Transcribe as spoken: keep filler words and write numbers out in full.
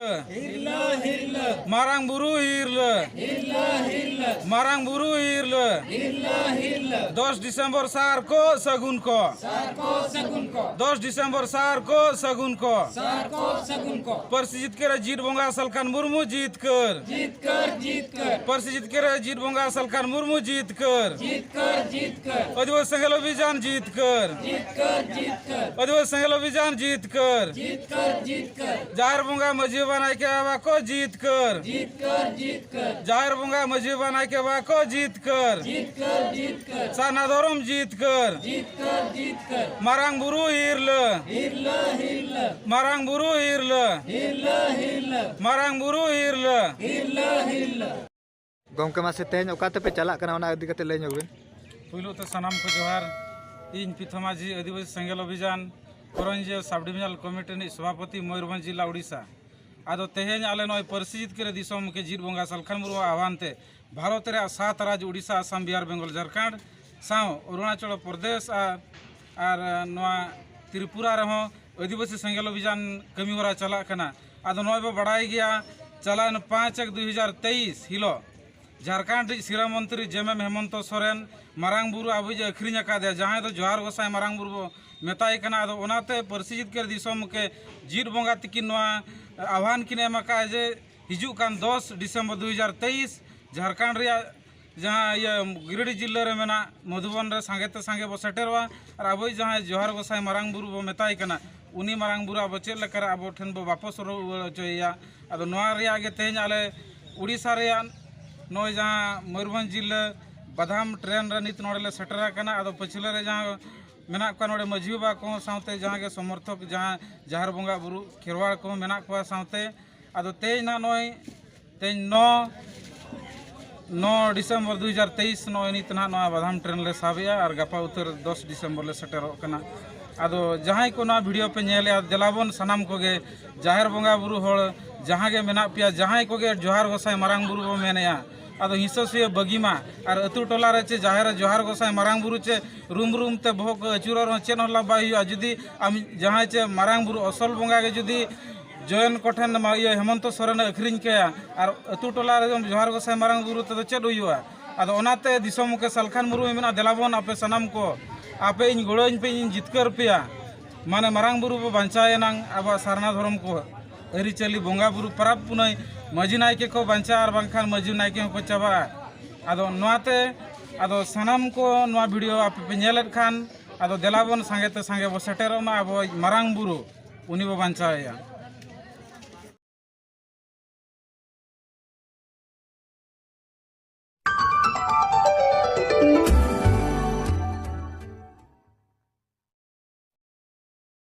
ᱦᱤᱨᱞᱟᱹ, ᱦᱤᱨᱞᱟᱹ᱾ ᱢᱟᱨᱟᱝ ᱵᱩᱨᱩ ᱦᱤᱨᱞᱟᱹ᱾ ᱦᱤᱨᱞᱟᱹ, ᱦᱤᱨᱞᱟᱹ᱾ ᱢᱟᱨᱟᱝ ᱵᱩᱨᱩ ᱦᱤᱨᱞᱟᱹ᱾ ᱦᱤᱨᱞᱟᱹ, ᱦᱤᱨᱞᱟᱹ᱾ ᱫᱚᱥ ᱰᱤᱥᱮᱢᱵᱚᱨ ᱥᱟᱨ ᱠᱚ ᱥᱟᱹᱜᱩᱱ ᱠᱚ᱾ ᱥᱟᱨ ᱠᱚ ᱥᱟᱹᱜᱩᱱ ᱠᱚ᱾ ᱫᱚᱥ ᱰᱤᱥᱮᱢᱵᱚᱨ ᱥᱟᱨ ᱠᱚ ᱥᱟᱹᱜᱩᱱ ᱠᱚ᱾ ᱥᱟᱨ ᱠᱚ ᱥᱟᱹᱜᱩᱱ ᱠᱚ᱾ ᱯᱟᱹᱨᱥᱤ ᱡᱤᱛᱠᱟᱹᱨ ᱨᱮ ᱡᱤᱛ ᱵᱚᱸᱜᱟ ᱥᱟᱞᱠᱷᱟᱱ ᱢᱩᱨᱢᱩ ᱡᱤᱛᱠᱟᱹᱨ᱾ ᱡᱤᱛᱠᱟᱹᱨ, ᱡᱤᱛᱠᱟᱹᱨ᱾ ᱯᱟᱹᱨᱥᱤ ᱡᱤᱛᱠᱟᱹᱨ ᱨᱮ ᱡᱤᱛ ᱵᱚᱸᱜᱟ ᱥᱟᱞᱠᱷᱟᱱ ᱢᱩᱨᱢᱩ ᱡᱤᱛᱠᱟᱹᱨ᱾ ᱡᱤᱛᱠᱟᱹᱨ, ᱡᱤᱛᱠᱟᱹᱨ᱾ ᱟᱹᱫᱤᱵᱟᱹᱥᱤ ᱥᱮᱸᱜᱮᱞ ᱚᱵᱷᱤᱡᱟᱱ ᱡᱤᱛᱠᱟᱹᱨ᱾ ᱡᱤᱛᱠᱟᱹᱨ, ᱡᱤᱛᱠᱟᱹᱨ᱾ ᱟᱹᱫᱤᱵᱟᱹᱥᱤ ᱥᱮᱸᱜᱮᱞ ᱚᱵᱷᱤᱡᱟᱱ ᱡᱤᱛᱠᱟᱹᱨ᱾ ᱡᱤᱛᱠᱟᱹᱨ, ᱡᱤᱛᱠᱟᱹᱨ᱾ ᱡᱟᱦᱮᱨ ᱵᱚᱸᱜᱟ ᱢᱟᱹᱡᱷᱤ ᱵᱟᱵᱟ ᱱᱟᱭᱠᱮ ᱵᱟᱵᱟ ᱠᱚ ᱡᱤᱛᱠᱟᱹᱨ᱾ ᱡᱤᱛᱠᱟᱹᱨ, ᱡᱤᱛᱠᱟᱹᱨ᱾ ᱡᱟᱦᱮᱨ ᱵᱚᱸᱜᱟ ᱢᱟᱹᱡᱷᱤ ᱵᱟᱵᱟ ᱱᱟᱭᱠᱮ ᱵᱟᱵᱟ ᱠᱚ ᱡᱤᱛᱠᱟᱹᱨ᱾ ᱡᱤᱛᱠᱟᱹᱨ, ᱡᱤᱛᱠᱟᱹᱨ᱾ ᱥᱟᱨᱱᱟ ᱫᱷᱚᱨᱚᱢ ᱡᱤᱛᱠᱟᱹᱨ᱾ ᱡᱤᱛᱠᱟᱹᱨ, ᱡᱤᱛᱠᱟᱹᱨ᱾ ᱢᱟᱨᱟᱝ ᱵᱩᱨᱩ ᱦᱤᱨᱞᱟᱹ᱾ ᱦᱤᱨᱞᱟᱹ, ᱦᱤᱨᱞᱟᱹ᱾ ᱢᱟᱨᱟᱝ ᱵᱩᱨᱩ ᱦᱤᱨᱞᱟᱹ᱾ ᱦᱤᱨᱞᱟᱹ, ᱦᱤᱨᱞᱟᱹ᱾ ᱢᱟᱨᱟᱝ ᱵᱩᱨᱩ ᱦᱤᱨᱞᱟᱹ᱾ ᱦᱤᱨᱞᱟᱹ, ᱦᱤᱨᱞᱟᱹ᱾ ᱜᱚᱢᱠᱮ, ᱢᱟᱥᱮ ᱛᱮᱦᱮᱧ ᱚᱠᱟ ᱛᱮᱯᱮ ᱪᱟᱞᱟᱜ ᱠᱟᱱᱟ, ᱚᱱᱟ ᱤᱫᱤ ᱠᱟᱛᱮ ᱞᱟᱹᱭ ᱧᱚᱜ ᱵᱤᱱ᱾ ᱯᱩᱭᱞᱩ ᱛᱮ ᱥᱟᱱᱟᱢ ᱠᱚ ᱡᱚᱦᱟᱨ᱾ ᱤᱧ ᱯᱤᱛᱷᱚ ᱢᱟᱹᱡᱷᱤ, ᱟᱹᱫᱤᱵᱟᱹᱥᱤ ᱥᱮᱸᱜᱮᱞ ᱚᱵᱷᱤᱡᱟᱱ ᱠᱚᱨᱚᱧᱡᱤᱭᱟᱹ ᱥᱟᱵ ᱰᱤᱵᱷᱤᱡᱚᱱᱟᱞ ᱠᱚᱢᱤᱴᱤ ᱨᱤᱱᱤᱡ ᱥᱚᱵᱷᱟᱯᱚᱛᱤ, ᱢᱚᱭᱩᱨᱵᱷᱚᱸᱡᱽ ᱡᱤᱞᱟ, ᱩᱲᱤᱥᱥᱟ᱾ ᱟᱫᱚ ᱛᱮᱦᱮᱧ ᱟᱞᱮ ᱱᱚᱜᱼᱚᱭ ᱯᱟᱹᱨᱥᱤ ᱡᱤᱛᱠᱟᱹᱨ ᱨᱮ ᱫᱤᱥᱚᱢ ᱜᱚᱢᱠᱮ ᱡᱤᱛ ᱵᱚᱸᱜᱟ ᱥᱟᱞᱠᱷᱟᱱ ᱢᱩᱨᱢᱩᱣᱟᱜ ᱟᱦᱣᱟᱱ ᱛᱮ ᱵᱷᱟᱨᱚᱛ ᱨᱮᱭᱟᱜ ᱥᱟᱛ ᱨᱟᱡᱽ, ᱩᱲᱤᱥᱥᱟ, ᱟᱥᱟᱢ, ᱵᱤᱦᱟᱨ, ᱵᱮᱝᱜᱚᱞ, ᱡᱷᱟᱲᱠᱷᱚᱸᱰ ᱥᱟᱶ ᱚᱨᱩᱬᱟᱪᱚᱞ ᱯᱨᱚᱫᱮᱥ ᱟᱨ, ᱟᱨ ᱱᱚᱣᱟ ᱛᱨᱤᱯᱩᱨᱟ ᱨᱮᱦᱚᱸ ᱟᱹᱫᱤᱵᱟᱹᱥᱤ ᱥᱮᱸᱜᱮᱞ ᱚᱵᱷᱤᱡᱟᱱ ᱠᱟᱹᱢᱤ ᱦᱚᱨᱟ ᱪᱟᱞᱟᱜ ᱠᱟᱱᱟ᱾ ᱟᱫᱚ ᱱᱚᱜᱼᱚᱭ ᱵᱚ ᱵᱟᱲᱟᱭ ᱜᱮᱭᱟ, ᱪᱟᱞᱟᱣᱮᱱ ᱯᱟᱸᱪ ᱮᱠ ᱫᱩᱭ ᱦᱟᱡᱟᱨ ᱛᱮᱭᱤᱥ ᱦᱤᱞᱳᱜ ᱡᱷᱟᱲᱠᱷᱚᱸᱰ ᱨᱤᱡ ᱥᱤᱨᱟᱹ ᱢᱚᱱᱛᱨᱤ ᱡᱮᱢ ᱮᱢ ᱦᱮᱢᱚᱱᱛᱚ ᱥᱚᱨᱮᱱ ᱢᱟᱨᱟᱝ ᱵᱩᱨᱩ ᱟᱵᱚᱭᱤᱡ ᱮ ᱟᱹᱠᱷᱨᱤᱧ ᱟᱠᱟᱫᱮᱭᱟ, ᱡᱟᱦᱟᱸᱭ ᱫᱚ ᱡᱚᱦᱟᱨ ᱜᱚᱸᱥᱟᱭ ᱢᱟᱨᱟᱝ ᱵᱩᱨᱩ ᱵᱚ ᱢᱮᱛᱟᱭ ᱠᱟᱱᱟ᱾ ᱟᱫᱚ ᱚᱱᱟᱛᱮ ᱯᱟᱹᱨᱥᱤ ᱡᱤᱛᱠᱟᱹᱨ ᱫᱤᱥᱚᱢ ᱜᱚᱢᱠᱮ ᱡᱤᱛ ᱵᱚᱸᱜᱟ ᱛᱤᱠᱤᱱ ᱱᱚᱣᱟ ᱟᱦᱣᱟᱱ ᱠᱤᱱ ᱮᱢ ᱟᱠᱟᱫᱼᱟ ᱡᱮ ᱦᱤᱡᱩᱜ ᱠᱟᱱ ᱫᱚᱥ ᱰᱤᱥᱮᱢᱵᱚᱨ ᱫᱩ ᱦᱟᱡᱟᱨ ᱛᱮᱭᱤᱥ ᱡᱷᱟᱲᱠᱷᱚᱸᱰ ᱨᱮᱭᱟᱜ ᱡᱟᱦᱟᱸ ᱤᱭᱟᱹ ᱜᱤᱨᱤᱰᱤ ᱡᱤᱞᱟᱹ ᱨᱮ ᱢᱮᱱᱟᱜ ᱢᱚᱫᱷᱩᱵᱚᱱ ᱨᱮ ᱥᱟᱸᱜᱮ ᱛᱮ ᱥᱟᱸᱜᱮ ᱵᱚ ᱥᱮᱴᱮᱨᱚᱜᱼᱟ᱾ ᱟᱨ ᱟᱵᱚᱭᱤᱡ ᱡᱟᱦᱟᱸᱭ ᱡᱚᱦᱟᱨ ᱜᱚᱸᱥᱟᱭ ᱢᱟᱨᱟᱝ ᱵᱩᱨᱩ ᱵᱚ ᱢᱮᱛᱟᱭ ᱠᱟᱱᱟ, ᱩᱱᱤ ᱢᱟᱨᱟᱝ ᱵᱩᱨᱩ ᱟᱵᱚ ᱪᱮᱫ ᱞᱮᱠᱟᱨᱮ ᱟᱵᱚ ᱴᱷᱮᱱ ᱵᱚ ᱵᱟᱯᱚᱥ ᱨᱩᱣᱟᱹᱲ ᱦᱚᱪᱚᱭᱮᱭᱟ᱾ ᱟᱫᱚ ᱱᱚᱣᱟ ᱨᱮᱭᱟᱜ ᱜᱮ ᱛᱮᱦᱮᱧ ᱟᱞᱮ ᱩᱲᱤᱥᱥᱟ ᱨᱮᱭᱟᱜ ᱱᱚᱜᱼᱚᱭ ᱡᱟᱦᱟᱸ ᱢᱚᱭᱩᱨᱵᱷᱚᱸᱡᱽ ᱡᱤᱞᱟᱹ ᱵᱟᱫᱷᱟᱢ ᱴᱨᱮᱱ ᱨᱮ ᱱᱤᱛ ᱱᱚᱰᱮ ᱞᱮ ᱥᱮᱴᱮᱨ ᱟᱠᱟᱱᱟ᱾ ᱟᱫᱚ ᱯᱟᱹᱪᱷᱞᱟᱹ ᱨᱮ ᱡᱟᱦᱟᱸ ᱢᱮᱱᱟᱜ ᱠᱚᱣᱟ ᱱᱚᱰᱮ ᱢᱟᱹᱡᱷᱤ ᱵᱟᱵᱟ ᱠᱚᱦᱚᱸ, ᱥᱟᱶᱛᱮ ᱡᱟᱦᱟᱸ ᱜᱮ ᱥᱚᱢᱚᱨᱛᱷᱚᱠ, ᱡᱟᱦᱟᱸ ᱡᱟᱦᱮᱨ ᱵᱚᱸᱜᱟ ᱵᱩᱨᱩ ᱠᱷᱮᱨᱣᱟᱲ ᱠᱚᱦᱚᱸ ᱢᱮᱱᱟᱜ ᱠᱚᱣᱟ, ᱥᱟᱶᱛᱮ ᱟᱫᱚ ᱛᱮᱦᱮᱧ ᱱᱟᱦᱟᱜ ᱱᱚᱜᱼᱚᱭ ᱛᱮᱦᱮᱧ ᱱᱚ, ᱱᱚ ᱰᱤᱥᱮᱢᱵᱚᱨ ᱫᱩ ᱦᱟᱡᱟᱨ ᱛᱮᱭᱤᱥ ᱱᱚᱜᱼᱚᱭ ᱱᱤᱛ ᱱᱟᱦᱟᱜ ᱱᱚᱣᱟ ᱵᱟᱫᱷᱟᱢ ᱴᱨᱮᱱ ᱞᱮ ᱥᱟᱵᱮᱜᱼᱟ ᱟᱨ ᱜᱟᱯᱟ ᱩᱛᱟᱹᱨ ᱫᱚᱥ ᱰᱤᱥᱮᱢᱵᱚᱨ ᱞᱮ ᱥᱮᱴᱮᱨᱚᱜ ᱠᱟᱱᱟ᱾ ᱟᱫᱚ ᱡᱟᱦᱟᱸᱭ ᱠᱚ ᱱᱚᱣᱟ ᱵᱷᱤᱰᱤᱭᱳ ᱯᱮ ᱧᱮᱞᱮᱜᱼᱟ, ᱫᱮᱞᱟ ᱵᱚᱱ ᱥᱟᱱᱟᱢ ᱠᱚᱜᱮ ᱡᱟᱦᱮᱨ ᱵᱚᱸᱜᱟ ᱵᱩᱨᱩ ᱦᱚᱲ ᱡᱟᱦᱟᱸ ᱜᱮ ᱢᱮᱱᱟᱜ ᱯᱮᱭᱟ, ᱡᱟᱦᱟᱸᱭ ᱠᱚᱜᱮ ᱡᱚᱦᱟᱨ ᱜᱚᱸᱥᱟᱭ ᱢᱟᱨᱟᱝ ᱵᱩᱨᱩ ᱵᱚ ᱢᱮᱱᱮᱜᱼᱟ, ᱟᱫᱚ ᱦᱤᱸᱥᱟᱹ ᱥᱩᱭᱟᱹ ᱵᱟᱹᱜᱤ ᱢᱟ᱾ ᱟᱨ ᱟᱹᱛᱩ ᱴᱚᱞᱟ ᱨᱮ ᱪᱮ ᱡᱟᱦᱮᱨ ᱨᱮ ᱡᱚᱦᱟᱨ ᱜᱚᱸᱥᱟᱭ ᱢᱟᱨᱟᱝ ᱵᱩᱨᱩ ᱪᱮ ᱨᱩᱢ ᱨᱩᱢ ᱛᱮ ᱵᱚᱦᱚᱜ ᱠᱚ ᱟᱹᱪᱩᱨᱚᱜ ᱨᱮᱦᱚᱸ ᱪᱮᱫ ᱦᱚᱸ ᱞᱟᱵᱷ ᱵᱟᱭ ᱦᱩᱭᱩᱜᱼᱟ᱾ ᱡᱩᱫᱤ ᱟᱢ ᱡᱟᱦᱟᱸᱭ ᱪᱮ ᱢᱟᱨᱟᱝ ᱵᱩᱨᱩ ᱟᱥᱚᱞ ᱵᱚᱸᱜᱟ ᱜᱮ ᱡᱩᱫᱤ ᱡᱚᱭᱚᱱ ᱠᱚᱴᱷᱮᱱ ᱢᱟ ᱤᱭᱟᱹ ᱦᱮᱢᱚᱱᱛᱚ ᱥᱚᱨᱮᱱᱮ ᱟᱹᱠᱷᱨᱤᱧ ᱠᱟᱭᱟ, ᱟᱨ ᱟᱹᱛᱩ ᱴᱚᱞᱟ ᱨᱮ ᱡᱚᱦᱟᱨ ᱜᱚᱸᱥᱟᱭ ᱢᱟᱨᱟᱝ ᱵᱩᱨᱩ ᱛᱮᱫᱚ ᱪᱮᱫ ᱦᱩᱭᱩᱜᱼᱟ? ᱟᱫᱚ ᱚᱱᱟᱛᱮ ᱫᱤᱥᱚᱢ ᱜᱚᱢᱠᱮ ᱥᱟᱞᱠᱷᱟᱱ ᱢᱩᱨᱢᱩᱭ ᱢᱮᱱᱟ, ᱫᱮᱞᱟ ᱵᱚᱱ ᱟᱯᱮ ᱥᱟᱱᱟᱢ ᱠᱚ, ᱟᱯᱮ ᱤᱧ ᱜᱚᱲᱚᱧ ᱯᱮ, ᱤᱧ ᱡᱤᱛᱠᱟᱹᱨ ᱯᱮᱭᱟ᱾ ᱢᱟᱱᱮ ᱢᱟᱨᱟᱝ ᱵᱩᱨᱩ ᱵᱚ ᱵᱟᱧᱪᱟᱣ ᱮᱱᱟᱝ ᱟᱵᱚᱣᱟᱜ ᱥᱟᱨᱱᱟ ᱫᱷᱚᱨᱚᱢ ᱠᱚ, ᱟᱹᱨᱤᱪᱟᱹᱞᱤ, ᱵᱚᱸᱜᱟ ᱵᱩᱨᱩ, ᱯᱟᱨᱟᱵᱽ ᱯᱩᱱᱟᱹᱭ, ᱢᱟᱹᱡᱷᱤ ᱱᱟᱭᱠᱮ ᱠᱚ ᱵᱟᱧᱪᱟᱜᱼᱟ, ᱟᱨ ᱵᱟᱝᱠᱷᱟᱱ ᱢᱟᱹᱡᱷᱤ ᱱᱟᱭᱠᱮ ᱦᱚᱸᱠᱚ ᱪᱟᱵᱟᱜᱼᱟ᱾ ᱟᱫᱚ ᱱᱚᱣᱟᱛᱮ, ᱟᱫᱚ ᱥᱟᱱᱟᱢ ᱠᱚ ᱱᱚᱣᱟ ᱵᱷᱤᱰᱤᱭᱳ ᱟᱯᱮ ᱯᱮ ᱧᱮᱞᱮᱫ ᱠᱷᱟᱱ, ᱟᱫᱚ ᱫᱮᱞᱟ ᱵᱚᱱ ᱥᱟᱸᱜᱮ ᱛᱮ ᱥᱟᱸᱜᱮ ᱵᱚ ᱥᱮᱴᱮᱨᱚᱜ ᱢᱟ, ᱟᱵᱚ ᱢᱟᱨᱟᱝ ᱵᱩᱨᱩ ᱩᱱᱤ ᱵᱚ ᱵᱟᱧᱪᱟᱣᱮᱭᱟ᱾